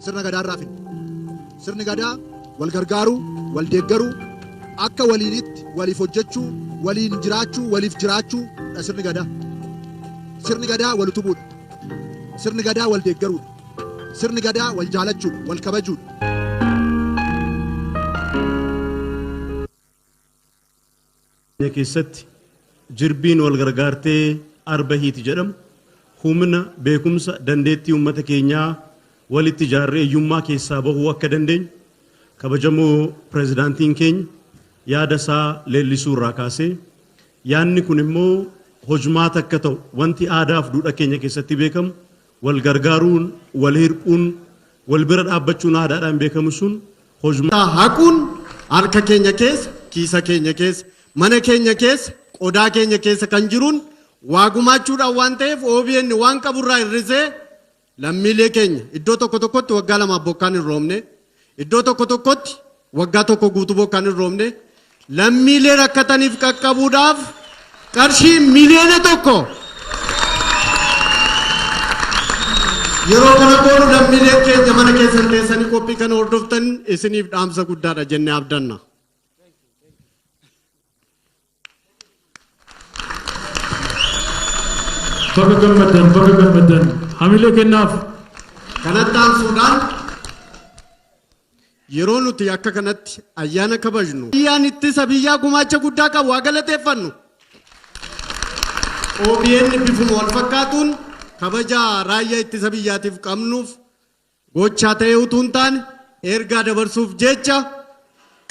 Sirna Gadaa irraa finne. Sirni Gadaa wal gargaaruu, wal deeggaruu, akka waliinitti waliif hojjechuu, waliin jiraachuu, waliif jiraachuu dha sirni Gadaa. Sirni Gadaa wal utubuudha. Sirni Gadaa wal deeggaruudha. Sirni Gadaa wal jaalachuudha, wal kabajuudha. Keenya keessatti jirbiin wal gargaartee arba hiiti jedhamu humna, beekumsa, dandeettii uummata keenyaa walitti ijaarree hiyyummaa keessaa bahuu akka dandeenyu kabajamoo pirezidaantiin keenya yaada isaa leellisuu irraa kaasee yaadni kun immoo hojmaata akka ta'u wanti aadaaf duudha keenya keessatti beekamu wal gargaaruun, wal hirphuun, wal bira dhaabbachuun aadaadhaan beekamu sun hojmaata haquun harka keenya keessa, kiisa keenya keessa, mana keenya keessa, qodaa keenya keessa kan jiruun waa gumaachuudhaan waan ta'eef OBN waan qaburraa hir'isee lammiilee keenya iddoo tokko tokkotti waggaa lamaaf bokkaan hin roobne, iddoo tokko tokkotti waggaa tokko guutuu bokkaan hin roobne, lammiilee rakkataniif qaqqabuudhaaf qarshii 1,000,000 yeroo kana goonu lammiileen keenya mana keessan teessanii qophii kana hordoftan isiniif dhaamsa guddaadha jennee abdanna. Baga gammaddan, baga gammaddan. Hamilee kennaaf. Kanatti aansuudhaan yeroo nuti akka kanatti ayyaana kabajnu biyyaan ittisa biyyaa gumaacha guddaa qabu haa galateeffannu. OBN bifuma wal fakkaatuun kabaja raayyaa ittisa biyyaatiif qabnuuf gochaa ta'ee utuu hin taane ergaa dabarsuuf jecha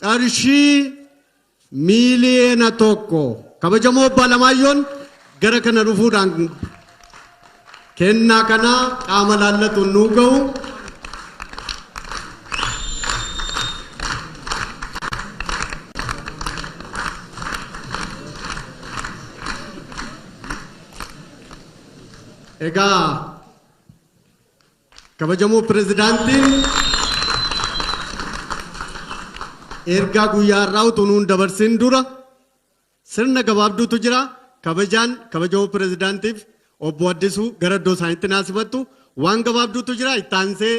qarshii 1,000,000 kabajamoo Obbo Alamaayyoon gara kana dhufuudhaan kennaa kana qaama laallatuun nuu ga'u. Egaa kabajamoo pirezidaantiin ergaa guyyaa har'aa utuu nuun dabarsin dura sirna gabaabduutu jira. Kabajaan kabajamoo pirezidaantiif obbo Addisuu gara iddoo isaaniitti naasifattu waan gabaabduutu jira. Itti aansee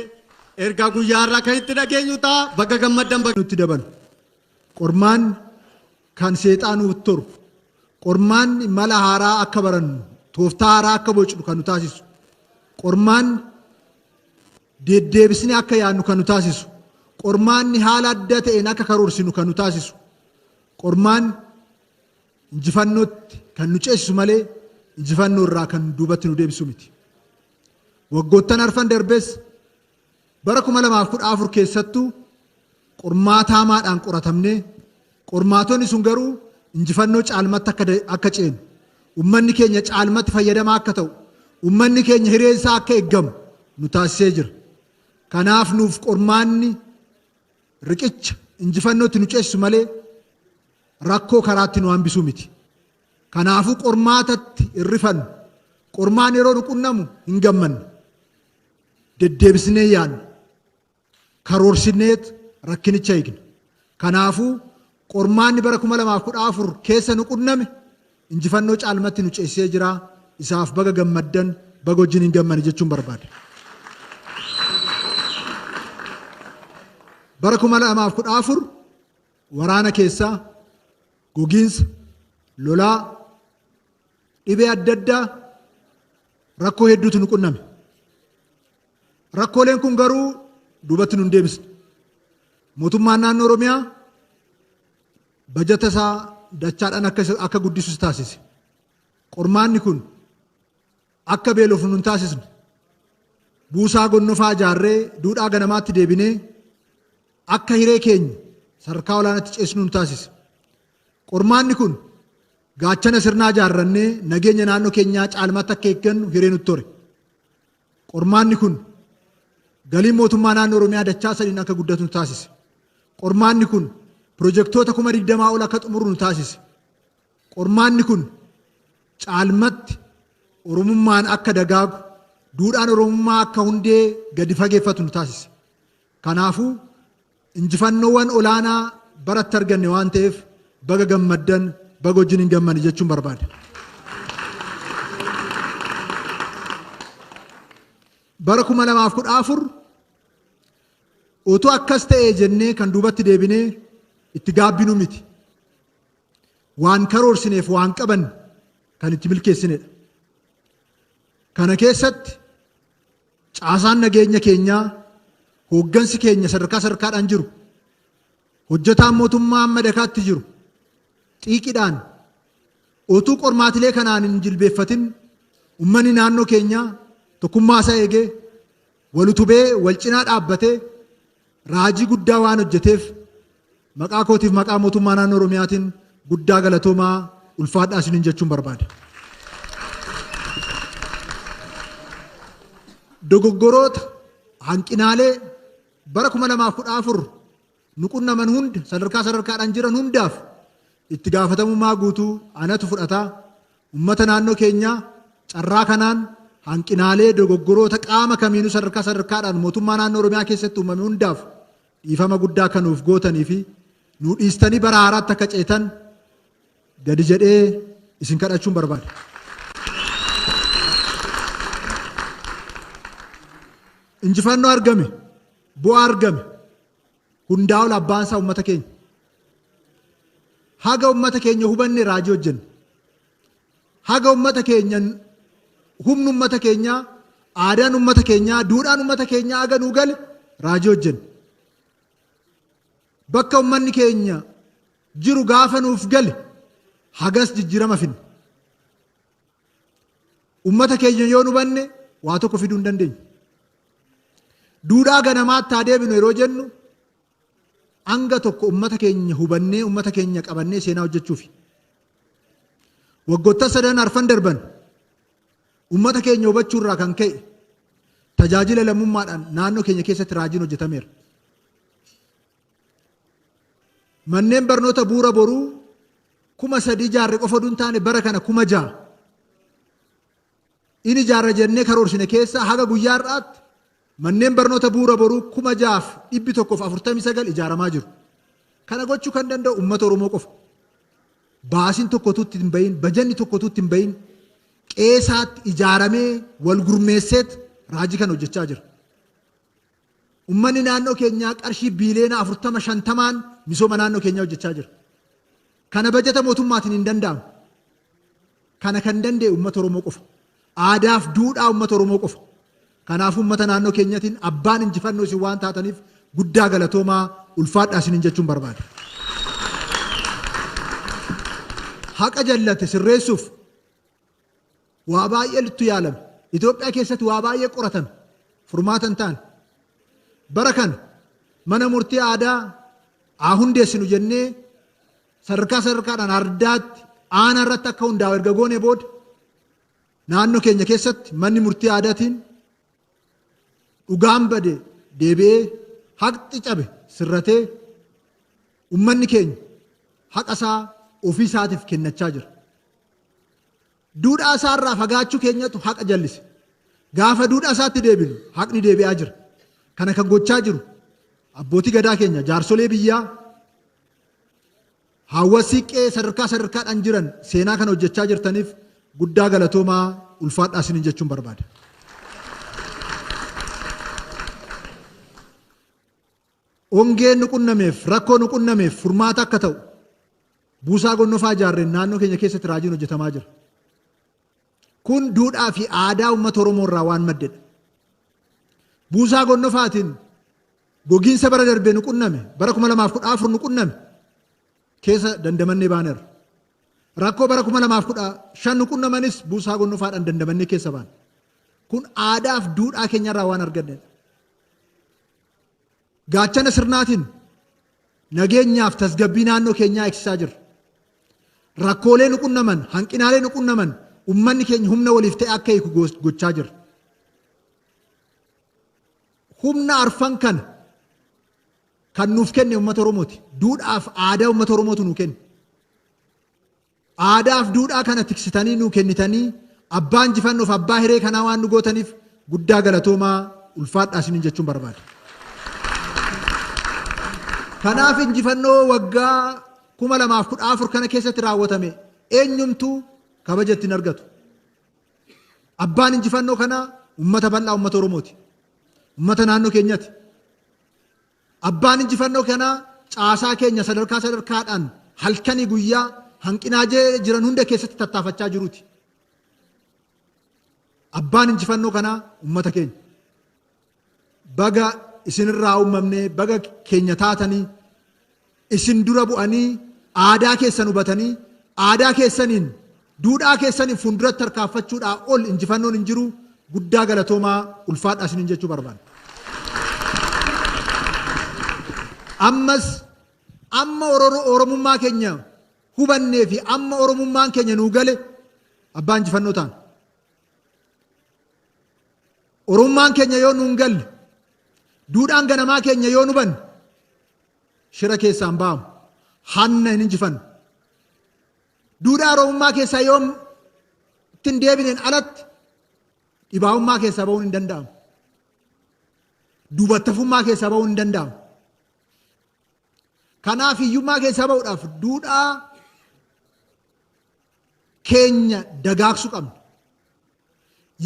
ergaa guyyaa har'aa kan itti dhageenyu ta'a. Baga gammaddan baga. Nutti dabalu. Qormaanni kan seexaa nuuf toru. Qormaanni mala haaraa akka barannu, tooftaa haaraa akka bocnu kan nu taasisu. Qormaanni deddeebisnee akka yaadnu kan nu taasisu. Qormaanni haala adda ta'een akka karoorsinu kan nu taasisu. Qormaanni injifannootti kan nu ceesisu malee injifannoo irraa kan duubatti nu deebisu miti. Waggoottan arfan darbes bara 2014 keessattuu qormaata hamaadhaan qoratamnee qormaatonni sun garuu injifannoo caalmatti akka ceenu, ummanni keenya caalmatti fayyadamaa akka ta'u, ummanni keenya hireen isaa akka eeggamu nu taasisee jira. Kanaaf nuuf qormaanni riqicha injifannootti nu ceesisu malee rakkoo karaatti nu hambisuu miti. Kanaafuu qormaatatti hin rifannu. Qormaan yeroo nu qunnamu hin gammannu. Deddeebisnee yaadna. Karoorsineet rakkinicha hiikna. Kanaafuu qormaanni bara 2014 keessa nu qunname injifannoo caalmatti nu ceesisee jira. Isaaf baga gammaddan, baga wajjin hin gammane jechuun barbaada. Bara 2014 waraana keessaa gogiinsa, lolaa, dhibee adda addaa rakkoo hedduutu nu qunname. Rakkooleen kun garuu duubatti nu hin deebisne. Mootummaan naannoo Oromiyaa bajata isaa dachaadhaan akka guddisus taasise. Qormaanni kun akka beelofnu nu hin taasisne. Buusaa gonnofaa ijaarree duudhaa ganamaatti deebinee akka hiree keenya sadarkaa olaanaatti ceesnu nu taasise. Qormaanni kun gaachana sirnaa ijaarrannee nageenya naannoo keenyaa caalmaatti akka eeggannu hiree nutti hore. Qormaanni kun galiin mootummaa naannoo Oromiyaa dachaa sadiin akka guddatu nu taasise. Qormaanni kun pirojektoota 20,000 ol akka xumurru nu taasise. Qormaanni kun caalmatti Oromummaan akka dagaagu, duudhaan Oromummaa akka hundee gadi fageeffatu nu taasise. Kanaafuu injifannoowwan olaanaa baratti arganne waan ta'eef baga gammaddan, baga wajjin hin gammane jechuun barbaada. Bara 2014 Utuu akkas ta'e jennee kan duubatti deebinee itti gaabbinu miti. Waan karoorsineef waan qaban kan itti milkeessinedha. Kana keessatti caasaan nageenya keenyaa, hooggansi keenya sadarkaa sadarkaadhaan jiru, hojjetaan mootummaa amma dakaatti jiru, xiiqidhaan utuu qormaatilee kanaan hin jilbeeffatin ummanni naannoo keenyaa tokkummaa isaa eegee wal utubee wal cinaa dhaabbatee raajii guddaa waan hojjeteef maqaa kootiif maqaa mootummaa naannoo Oromiyaatiin guddaa galatoomaa, ulfaadhaa isiniin jechuun barbaada. Dogoggoroota, hanqinaalee bara 2014 nu qunnaman hunda, sadarkaa sadarkaadhaan jiran hundaaf itti gaafatamummaa guutuu anatu fudhataa. Ummata naannoo keenyaa carraa kanaan hanqinaalee, dogoggoroota qaama kamiinuu sadarkaa sadarkaadhaan mootummaa naannoo Oromiyaa keessatti uumame hundaaf dhiifama guddaa kan nuuf gootanii fi nu dhiistanii bara haaraatti akka ceetan gadi jedhee isin kadhachuun barbaada. Injifannoo argame, bu'aa argame, hundaa ol abbaan isaa uummata keenya. Haga uummata keenya hubanne raajii hojjenne. Haga uummata keenya, humni uummata keenyaa, aadaan uummata keenyaa, duudhaan uummata keenyaa haga nuu gale raajii hojjenne. Bakka uummanni keenya jiru gaafa nuuf gale hagas jijjiirama finne. Uummata keenya yoo nu hubanne waa tokko fiduu hin dandeenyu. Duudhaa ganamaatti haa deebinu yeroo jennu hanga tokko uummata keenya hubannee uummata keenya qabannee seenaa hojjechuufi. Waggoota sadan arfan darban uummata keenya hubachuurraa kan ka'e tajaajila lammummaadhaan naannoo keenya keessatti raajiin hojjetameera. Manneen barnoota bu'uura boruu 3,000 ijaarre qofa osoo hin taane bara kana 6,000 in ijaarra jennee karoorsine keessaa haga guyyaa har'aatti manneen barnoota bu'uura boruu 6,149 ijaaramaa jiru. Kana gochuu kan danda'u uummata Oromoo qofa. Baasiin tokkotu itti hin bahin, bajanni tokkotu itti hin bahin, qeesaatti ijaaramee wal gurmeesseet raajii kan hojjechaa jira. Uummanni naannoo keenyaa qarshii biiliyoona 40-50n misooma naannoo keenyaa hojjechaa jira. Kana bajata mootummaatiin hin danda'amu. Kana kan danda'e uummata Oromoo qofa. Aadaaf duudhaa uummata Oromoo qofa. Kanaafuu uummata naannoo keenyatiin abbaan injifannoo isin waan taataniif guddaa galatoomaa, ulfaadhaa isiniin jechuun barbaada. Haqa jallate sirreessuuf waa baay'eetu yaalame. Itoophiyaa keessatti waa baay'ee qoratame. Furmaata hin taane. Bara kana mana murtii aadaa haa hundeessinu jennee sadarkaa sadarkaadhaan ardaatti aanaa irratti akka hundaa'u erga goonee booda naannoo keenya keessatti manni murtii aadaatiin dhugaan bade deebi'ee, haqni cabe sirratee, uummanni keenya haqa isaa ofii isaatiif kennachaa jira. Duudhaa isaarraa fagaachuu keenyatu haqa jallise. Gaafa duudhaa isaatti deebinu haqni deebi'aa jira. Kana kan gochaa jiru abbootii gadaa keenya, jaarsolee biyyaa, haawwan siiqqee sadarkaa sadarkaadhaan jiran seenaa kana hojjechaa jirtaniif guddaa galatoomaa, ulfaadhaa isiniin jechuun barbaada. Ongeen nu qunnameef, rakkoo nu qunnameef furmaata akka ta'u buusaa gonofaa ijaarreen naannoo keenya keessatti raajiin hojjetamaa jira. Kun duudhaa fi aadaa uummata Oromoo irraa waan maddedha. Buusaa gonofaatiin gogiinsa bara darbee nu qunname, bara 2014 nu qunname keessa dandamannee baaneerra. Rakkoo bara 2015 nu qunnamanis buusaa gonofaadhaan dandamannee keessa baane. Kun aadaa fi duudhaa keenyarraa waan argannedha. Gaachana sirnaatiin nageenyaaf tasgabbii naannoo keenyaa eegsisaa jirra. Rakkoolee nu qunnaman, hanqinaalee nu qunnaman uummanni keenya humna waliif ta'e akka hiiku gochaa jirra. Humna arfan kana kan nuuf kenne uummata Oromooti. Duudhaaf aadaa uummata Oromootu nuu kenne. Aadaaf duudhaa kana tiksitanii nuu kennitanii abbaa injifannoof abbaa hiree kanaa waan nu gootaniif guddaa galatoomaa, ulfaadhaa isiniin jechuun barbaada. Kanaaf injifannoo waggaa 2014 kana keessatti raawwatame eenyumtuu kabaja ittiin argatu. Abbaan injifannoo kanaa uummata bal'aa uummata Oromooti. Uummata naannoo keenyaati. Abbaan injifannoo kanaa caasaa keenya sadarkaa sadarkaadhaan halkanii guyyaa hanqinaa jiran hunda keessatti tattaafachaa jiruuti. Abbaan injifannoo kanaa uummata keenya. Baga isinirraa uumamnee, baga keenya taatanii, isin dura bu'anii, aadaa keessan hubatanii, aadaa keessaniin, duudhaa keessaniin fuulduratti tarkaanfachuudhaa ol injifannoon hin jiru. Guddaa galatoomaa, ulfaadhaa isiniin jechuu barbaada. Ammas amma Oromummaa keenya hubannee fi amma Oromummaan keenya nuu gale abbaa injifannoo taana. Oromummaan keenya yoo nuun galle, duudhaan ganamaa keenya yoo nu banne, shira keessaan ba'amu, hanna hin injifannu. Duudhaa Oromummaa keessaa yoo ittiin deebineen alatti dhibaa'ummaa keessaa ba'uun hin danda'amu. Duubattafummaa keessaa ba'uun hin danda'amu. Kanaaf hiyyummaa keessaa ba'uudhaaf duudhaa keenya dagaagsuu qabna.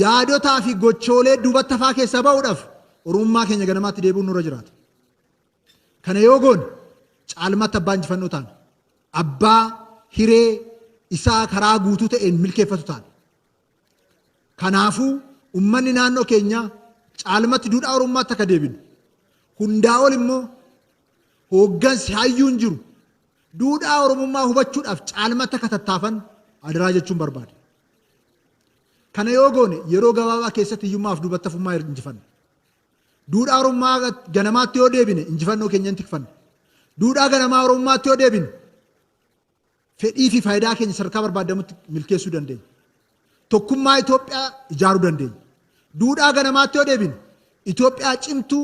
Yaadotaa fi gochoolee duubattafaa keessaa ba'uudhaaf Oromummaa keenya ganamaatti deebi'uun nurra jiraata. Kana yoo goone caalmaatti abbaa injifannoo taana. Abbaa hiree isaa karaa guutuu ta'een milkeeffatu taana. Kanaafuu uummanni naannoo keenyaa caalmatti duudhaa Oromummaatti akka deebinu. Hundaa ol immoo hooggansi hayyuun jiru duudhaa Oromummaa hubachuudhaaf caalmatti akka tattaafan adaraa jechuun barbaada. Kana yoo goone yeroo gabaabaa keessatti hiyyummaaf duubattafummaa injifanna. Duudhaa Oromummaa ganamaatti yoo deebine injifannoo keenya hin tikfanna. Duudhaa ganamaa Oromummaatti yoo deebine fedhii fi faayidaa keenya sadarkaa barbaadamutti milkeessuu dandeenya. Tokkummaa Itoophiyaa ijaaruu dandeenya. Duudhaa ganamaatti yoo deebine Itoophiyaa cimtuu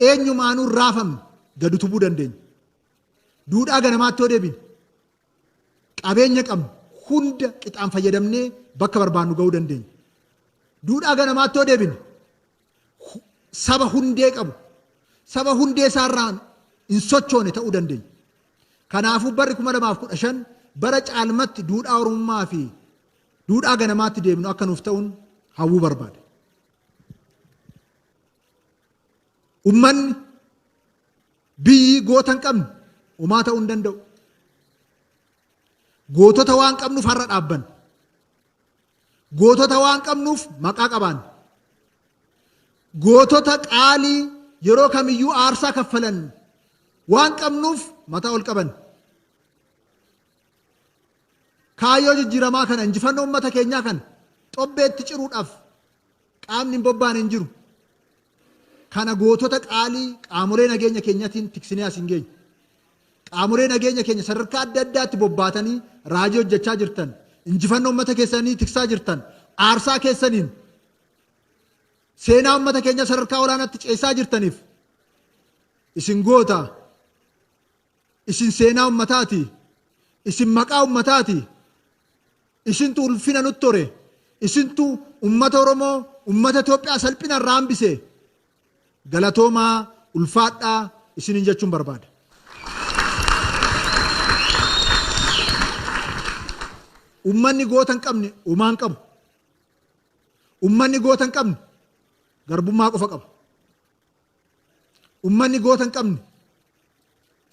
eenyumaanuu hin raafamne gad utubuu dandeenya. Duudhaa ganamaatti yoo deebine qabeenya qabnu hunda qixaan fayyadamnee bakka barbaannu ga'uu dandeenya. Duudhaa ganamaatti yoo deebine saba hundee qabu, saba hundee isaarraan hin sochoone ta'uu dandeenya. Kanaafuu barri 2015 bara caalmatti duudhaa Oromummaa fi duudhaa ganamaatti deebinu akka nuuf ta'uun hawwuu barbaada. Ummanni biyyi goota hin qabne homaa ta'uu hin danda'u. Gootota waan qabnuuf har'a dhaabbanne. Gootota waan qabnuuf maqaa qabaanne. Gootota qaalii yeroo kamiyyuu aarsaa kaffalan waan qabnuuf mataa ol qaban. Kaayyoo jijjiiramaa kana, injifannoo uummata keenyaa kana xobbeetti ciruudhaaf qaamni hin bobbaane hin jiru. Kana gootota qaalii qaamolee nageenya keenyatiin tiksinee as hin geenye. Qaamolee nageenya keenya sadarkaa adda addaatti bobbaatanii raajii hojjechaa jirtan, injifannoo uummata keessanii tiksaa jirtan, aarsaa keessaniin seenaa uummata keenya sadarkaa olaanaatti ceesaa jirtaniif isin goota, isin seenaa uummataati, isin maqaa uummataati, isintu ulfina nutti hore, isintu uummata Oromoo, uummata Itoophiyaa salphina irraa hambise. Galatoomaa, ulfaadhaa isiniin jechuun barbaada. Uummanni goota hin qabne homaa hin qabu. Uummanni goota hin qabne garbummaa qofa qaba. Uummanni goota hin qabne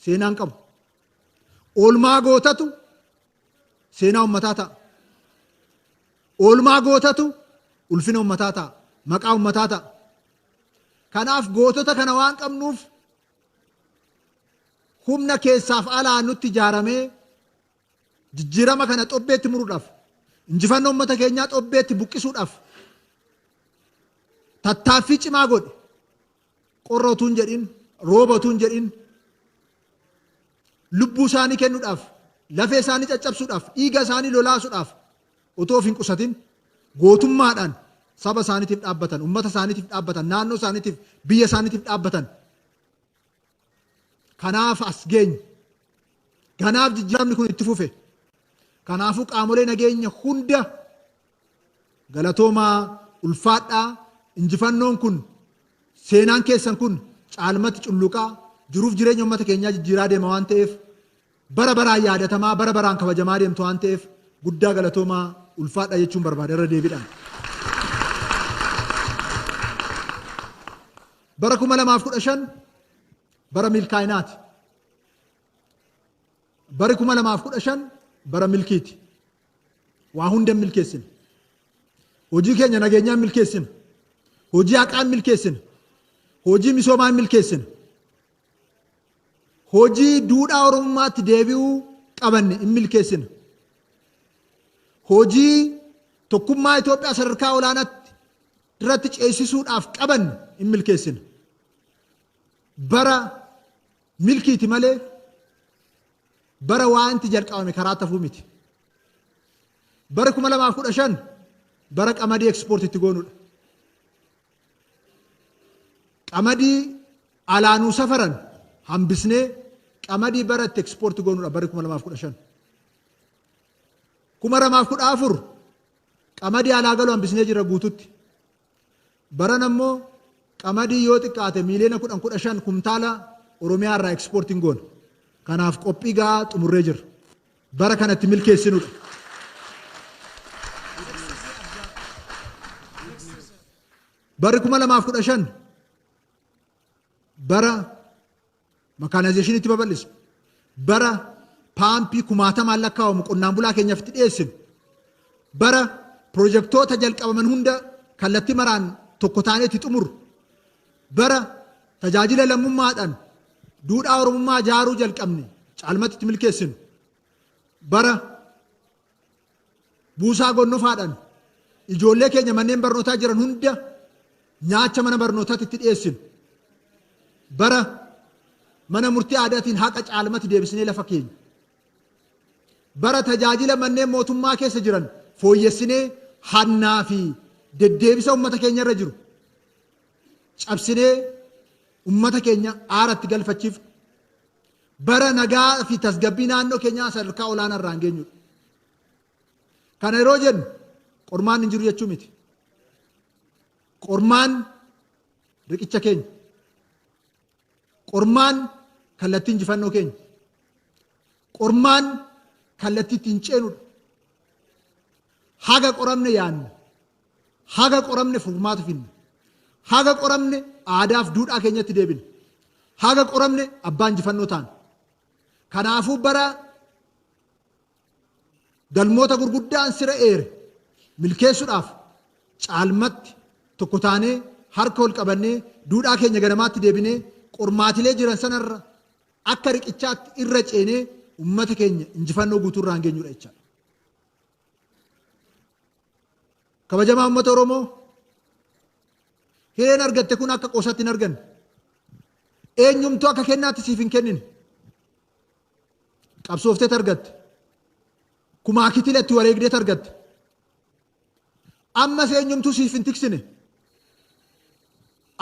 seenaa hin qabu. Oolmaa gootatu seenaa uummataa ta'a. Oolmaa gootatu ulfina uummataa ta'a. Maqaa uummataa ta'a. Kanaaf gootota kana waan qabnuuf humna keessaaf alaa nutti ijaaramee jijjiirama kana xobbeetti muruudhaaf, injifannoo uummata keenyaa xobbeetti buqqisuudhaaf tattaaffii cimaa godhe. Qorra utuu hin jedhin, rooba utuu hin jedhin, lubbuu isaanii kennuudhaaf, lafee isaanii caccabsuudhaaf, dhiiga isaanii lolaasuudhaaf otoo of hin qusatin gootummaadhaan saba isaaniitiif dhaabbatan, uummata isaaniitiif dhaabbatan, naannoo isaaniitiif, biyya isaaniitiif dhaabbatan. Kanaaf as geenye. Kanaaf jijjiiramni kun itti fufe. Kanaafuu qaamolee nageenya hunda galatoomaa, ulfaadhaa. Injifannoon kun, seenaan keessan kun caalmatti culluqaa jiruuf jireenya uummata keenyaa jijjiiraa deema waan ta'eef, bara baraan yaadatamaa, bara baraan kabajamaa deemtu waan ta'eef guddaa galatoomaa, ulfaadhaa jechuun barbaada irra deebiidhaan. Bara 2015 Bara milkaa'inaati. Bari 2015 bara milkiiti. Waa hunda milkeessina. Hojii keenya nageenyaa milkeessina. Hojii haqaa milkeessina. Hojii misoomaa milkeessina. Hojii duudhaa Oromummaatti deebi'uu qabanne in milkeessina. Hojii tokkummaa Itoophiyaa sadarkaa olaanaatti irratti ceesisuudhaaf qabanne in milkeessina. Bara milkiiti malee bara waanti jalqabame karaa tafuu miti. Bara 2015 bara qamadii ekspoortiitti goonudha. Qamadii alaanuu safaran hambisnee qamadii bara itti ekspoortii goonudha bara 2015. 2014 qamadii alaa galu hambisnee jira guututti. Baran ammoo qamadii yoo xiqqaate miiliyoona 10 15 kumtaala Oromiyaa irraa ekspoortiin goona. Kanaaf qophii gahaa xumurree jirra. Bara kanatti milkeessinudha. Barri 2015 bara makaanaayizeeshiniitti babal'isu. Bara paampii kumaatamaan lakkaa'amu qonnaan bulaa keenyaaf itti dhiyeessinu. Bara pirojektoota jalqabaman hunda kallattii maraan tokko taanee itti xumuru. Bara tajaajila lammummaadhaan duudhaa Oromummaa ijaaruu jalqabne caalmatti itti milkeessinu. Bara buusaa gonnofaadhaan ijoollee keenya manneen barnootaa jiran hunda nyaacha mana barnootaatti itti dhiyeessinu. Bara mana murtii aadaatiin haqa caalmatti deebisnee lafa keenya. Bara tajaajila manneen mootummaa keessa jiran fooyyessinee hannaa fi deddeebisa uummata keenya irra jiru cabsinee uummata keenya aaratti galfachiifnu. Bara nagaa fi tasgabbii naannoo keenyaa sadarkaa olaanaa irraan geenyudha. Kana yeroo jennu qormaan hin jiru jechuu miti. Qormaan riqicha keenya. Qormaan kallattii injifannoo keenya. Qormaan kallattii ittiin ceenudha. Haga qoramne yaadna. Haga qoramne furmaata finna. Haga qoramne aadaaf duudhaa keenyatti deebina. Haga qoramne abbaa injifannoo taana. Kanaafuu bara galmoota gurguddaan sira eere milkeessuudhaaf caalmatti tokko taanee harka ol qabannee duudhaa keenya ganamaatti deebinee qormaatilee jiran sanarra akka riqichaatti irra ceenee uummata keenya injifannoo guutuu irraan geenyudha jechaadha. Kabajamaa uummata Oromoo, hireen argatte kun akka qoosatti hin arganne. Eenyumtuu akka kennaatti siif hin kennine. Qabsoofteet argatte. Kumaa kitila itti wareegdeet argatte. Ammas eenyumtuu siif hin tiksine.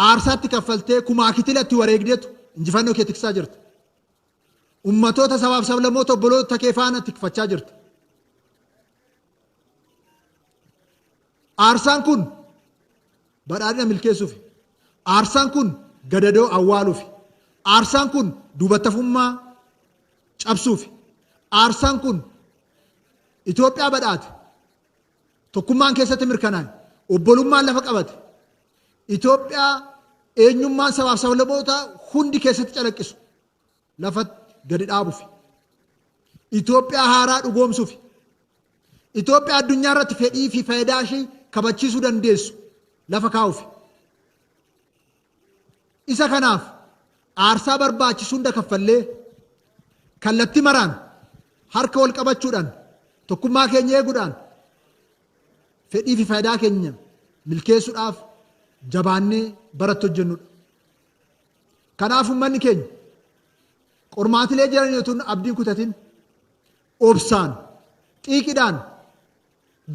Aarsaatti kaffaltee kumaa kitila itti wareegdeetu injifannoo kee tiksaa jirta. Ummatoota sabaaf sablammoota obboloota kee faana tikfachaa jirta. Aarsaan kun badhaadhina milkeessuufi. Aarsaan kun gadadoo awwaaluufi. Aarsaan kun duubattafummaa cabsuufi. Aarsaan kun Itoophiyaa badhaate, tokkummaan keessatti mirkanaa'e, obbolummaan lafa qabate, Itoophiyaa eenyummaan sabaaf sablammoota hundi keessatti calaqqisu lafatti gadi dhaabuufi. Itoophiyaa haaraa dhugoomsuufi. Itoophiyaa addunyaa irratti fedhii fi faayidaa ishee kabachiisuu dandeessu lafa kaa'uufi. Isa kanaaf aarsaa barbaachisu hunda kaffallee kallattii maraan harka wal qabachuudhaan tokkummaa keenya eeguudhaan fedhii fi faayidaa keenya milkeessuudhaaf jabaannee baratti hojjennudha. Kanaaf uummanni keenya qormaatilee jiran utuu abdiin kutatin obsaan xiiqidhaan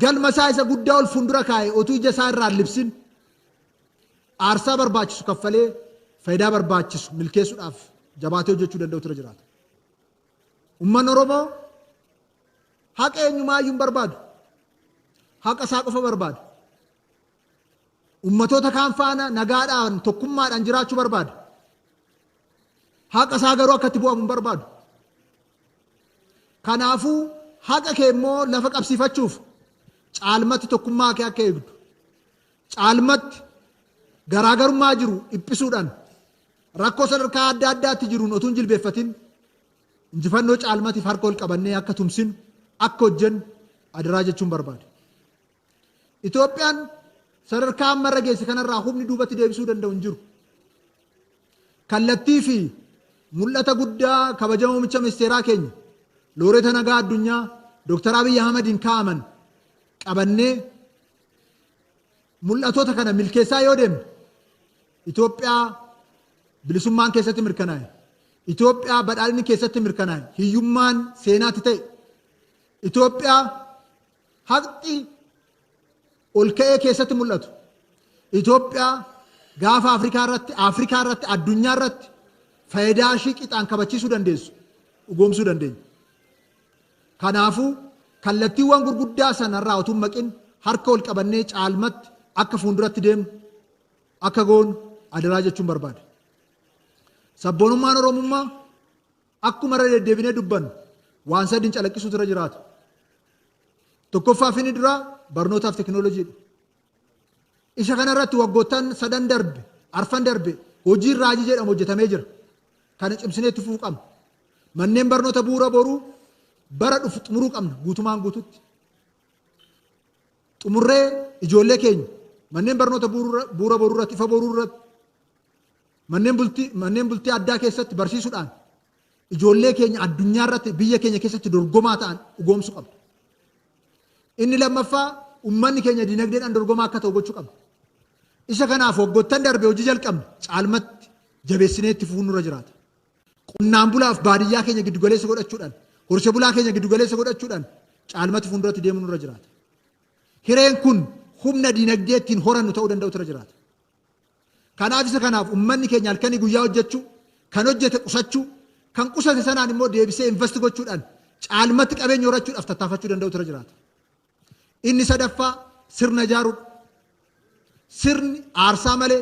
galma isaa isa guddaa ol fuuldura kaa'e utuu ija isaa irraa libsin aarsaa barbaachisu kaffalee faayidaa barbaachisu milkeessuudhaaf jabaatee hojjechuu danda'u tura jiraata. Uummanni Oromoo haqa eenyumaayyuu hin barbaadu. Haqa isaa qofa barbaada. Ummatoota kaan faana nagaadhaan tokkummaadhaan jiraachuu barbaada. Haqa isaa garuu akka itti bu'amu hin barbaadu. Kanaafuu haqa kee immoo lafa qabsiifachuuf caalmatti tokkummaa kee akka eegdu, caalmatti garaagarummaa jiru dhiphisuudhaan Rakkoo sadarkaa adda addaatti jiruun otuu hin jilbeeffatin injifannoo caalmatiif harka ol qabannee akka tumsinu, akka hojjennu adaraa jechuun barbaada. Itoophiyaan sadarkaa amma irra geesse kanarraa humni duubatti deebisuu danda'u hin jiru. Kallattii fi mul'ata guddaa kabajamoo muummicha ministeeraa keenya Looreeta Nagaa Addunyaa Dooktar Abiyyi Ahmadiin kaa'aman qabannee mul'atoota kana milkeessaa yoo deemne, Itoophiyaa bilisummaan keessatti mirkanaa'e, Itoophiyaa badhaadhinni keessatti mirkanaa'e, hiyyummaan seenaatti ta'e, Itoophiyaa haqxi ol ka'ee keessatti mul'atu, Itoophiyaa gaafa Afrikaa irratti, Afrikaa irratti, addunyaa irratti faayidaa ishii qixaan kabachiisuu dandeessu dhugoomsuu dandeenya. Kanaafuu kallattiiwwan gurguddaa sanarraa utuu hin maqin harka ol qabannee caalmatti akka fuulduratti deemnu akka goonu adaraa jechuun barbaada. Sabboonummaan Oromummaa akkuma irra deddeebinee dubbannu waan sadiin calaqqisuutu irra jiraata. Tokkoffaa fi inni duraa barnootaaf teekinooloojiidha. Isa kanarratti waggoottan sadan darbe, arfan darbe hojiin raajii jedhamu hojjetamee jira. Kana cimsinee itti fufuu qabna. Manneen barnoota bu'uura boruu bara dhufu xumuruu qabna guutumaan guututti. Xumurree ijoollee keenya manneen barnoota bu'uura boruu irratti, ifa boruu irratti, manneen bultii addaa keessatti barsiisuudhaan ijoollee keenya addunyaa irratti, biyya keenya keessatti dorgomaa ta'an dhugoomsuu qabna. Inni lammaffaa, uummanni keenya dinagdeedhaan dorgomaa akka ta'u gochuu qabna. Isa kanaaf waggoottan darbe hojii jalqabne caalmatti jabeessinee itti fufuun nurra jiraata. Qonnaan bulaaf baadiyyaa keenya giddugaleessa godhachuudhaan, horsiise bulaa keenya giddugaleessa godhachuudhaan caalmatti fuulduratti deemuun nurra jiraata. Hireen kun humna dinagdee ittiin horannu ta'uu danda'utu irra jiraata. Kanaaf isa kanaaf uummanni keenya halkanii guyyaa hojjechuu, kan hojjete qusachuu, kan qusate sanaan immoo deebisee invest gochuudhaan caalmatti qabeenya horachuudhaaf tattaafachuu danda'utu irra jiraata. Inni sadaffaa sirna ijaaruudha. Sirni aarsaa malee,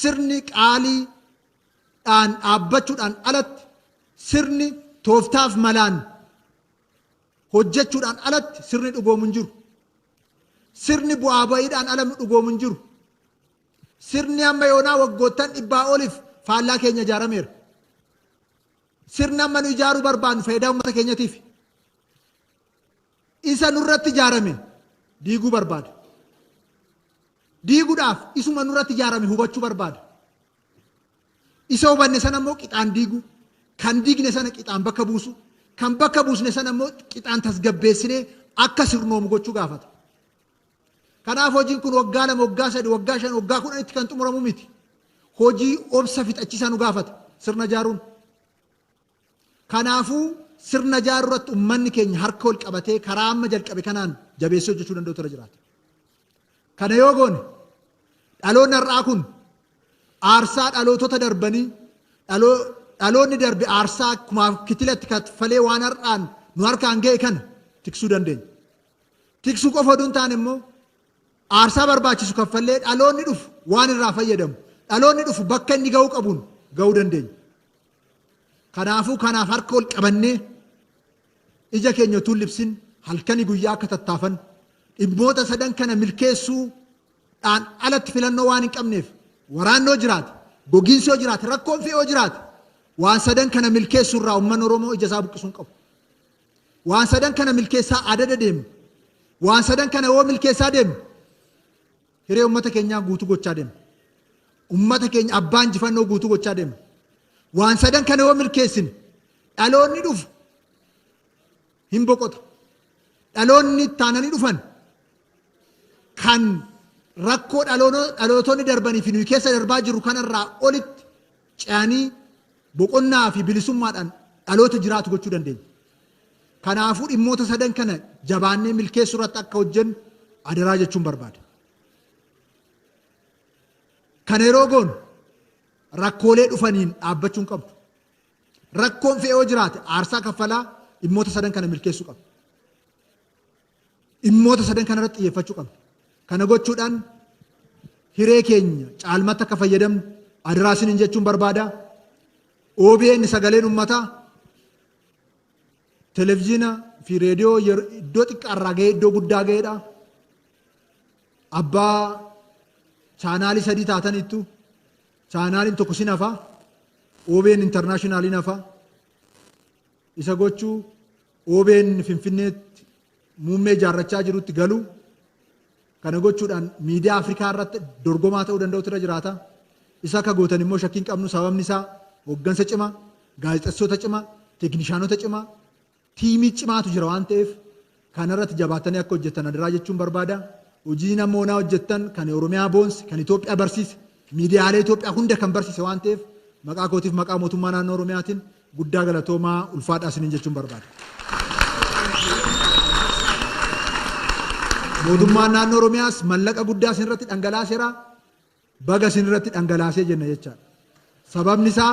sirni qaaliidhaan dhaabbachuudhaan alatti, sirni tooftaaf malaan hojjechuudhaan alatti sirni dhugoomu hin jiru. Sirni bu'aa ba'iidhaan ala dhugoomu hin jiru. Sirni amma yoonaa waggoottan 100 oliif faallaa keenya ijaarameera. Sirni amma nu ijaaruu barbaannu faayidaa uummata keenyatiif. Isa nurratti ijaarame diiguu barbaada. Diiguudhaaf isuma nurratti ijaarame hubachuu barbaada. Isa hubanne sana immoo qixaan diiguu, kan diigne sana qixaan bakka buusu, kan bakka buusne sana immoo qixaan tasgabbeessinee akka sirnoomu gochuu gaafata. Kanaaf hojiin kun waggaa 2, waggaa 3, waggaa 5, waggaa 10tti kan xumuramu miti. Hojii obsa fixachiisaa nu gaafata sirna ijaaruun. Kanaafuu sirna ijaaruu irratti uummanni keenya harka ol qabatee karaa amma jalqabe kanaan jabeessee hojjechuu danda'utu irra jiraata. Kana yoo goone, dhaloonni har'aa kun aarsaa dhalootota darbanii, dhaloonni darbe aarsaa kumaaf kitilatti kaffalee waan har'aan nu harkaan ga'e kana tiksuu dandeenya. Tiksuu qofa oduu hin taane immoo aarsaa barbaachisu kaffallee dhaloonni dhufu waan irraa fayyadamu, dhaloonni dhufu bakka inni ga'uu qabuun ga'uu dandeenya. Kanaafuu kanaaf harka ol qabannee ija keenya utuu hin libsin halkanii guyyaa akka tattaafan, dhimmoota sadan kana milkeessuudhaan alatti filannoo waan hin qabneef, waraannoo jiraate, gogiinsi yoo jiraate, rakkoon fe'oo jiraate, waan sadan kana milkeessuu irraa uummanni Oromoo ija isaa buqqisuu hin qabu. Waan sadan kana milkeessaa adada deemne, waan sadan kana yoo milkeessaa deemne, hiree uummata keenyaa guutuu gochaa deemne. Uummata keenya abbaa injifannoo guutuu gochaa deemne. Waan sadan kana yoo milkeessine, dhaloonni dhufu hin boqota. Dhaloonni ittaananii dhufan kan rakkoo dhalootonni darbanii fi nuyi keessa darbaa jirru kanarraa olitti ce'anii boqonnaa fi bilisummaadhaan dhaloota jiraatu gochuu dandeenya. Kanaafuu dhimmoota sadan kana jabaannee milkeessuu irratti akka hojjennu adaraa jechuun barbaada. Kana yeroo goonu rakkoolee dhufaniin dhaabbachuu hin qabdu. Rakkoon fe'ee yoo jiraate aarsaa kaffalaa dhimmoota sadan kana milkeessuu qabna. Dhimmoota sadan kana irratti xiyyeeffachuu qabna. Kana gochuudhaan hiree keenya caalmatti akka fayyadamnu adaraa isiniin jechuun barbaada. OBN sagaleen uummataa televizyiina fi reediyoo iddoo xiqqaarraa gahee iddoo guddaa gaheedha. Abbaa chaanaalii sadii taataniittu, chaanaaliin tokko sin hafa. OBN Internationaliin hafa. Isa gochuu, OBN Finfinneetti muummee ijaarrachaa jirutti galuu, kana gochuudhaan miidiyaa Afrikaa irratti dorgomaa ta'uu danda'utu irra jiraata. Isa akka gootan immoo shakkiin qabnu, sababni isaa hooggansa cimaa, gaazexeessota cimaa, teeknishaanota cimaa, tiimii cimaatu jira waan ta'eef, kanarratti jabaatanii akka hojjettan adiraa jechuun barbaada. Hojii namoonaa hojjettan kan Oromiyaa boonse, kan Itoophiyaa barsiise, miidiyaalee Itoophiyaa hunda kan barsiise waan ta'eef, maqaa kootiif maqaa mootummaa naannoo Oromiyaatiin guddaa galatoomaa, ulfaadhaa isiniin jechuun barbaada. Mootummaan naannoo Oromiyaas mallaqa guddaa isin irratti dhangalaaseera. Baga isin irratti dhangalaasee jenna jechaadha. Sababni isaa